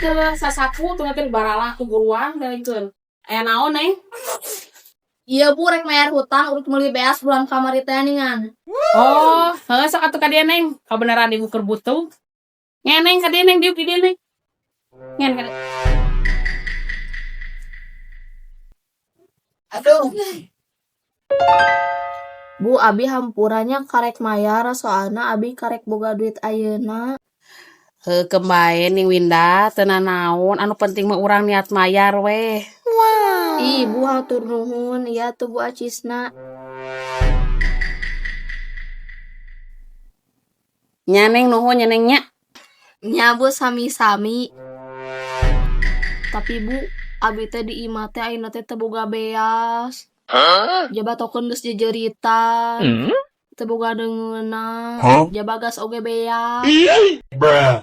Ke sasapu tuh ngatin baralah ku buruan dalikeun. Aya naon, Neng? Iya, Bu, rek mayar hutang urut meuli beas bulan kamari teh ningan. Oh, heuh, sok atuh ka dieu, Neng. Kabeneran ibu keur butuh. Ngen, Neng, ka dieu, Neng, diuk di dieu, Neng. Ngen ka dieu. Aduh. Bu, abi hampuranya karek mayar soalna abi karek boga duit ayeuna. Heuh, keun bae, Ning Winda, teu nanaon, anu penting mah urang niat mayar weh. Ih, Bu, hatur nuhun, ieu atuh, Bu, acisna. Nya, Neng, nuhun nya, Neng, nya. Nya, Bu, sami-sami. Tapi, Bu, abi teh di imah teh ayeuna teh teu boga beas. Jaba token geus jejeritan. Teu boga deungeunna. Jaba gas oge beak. Bruh.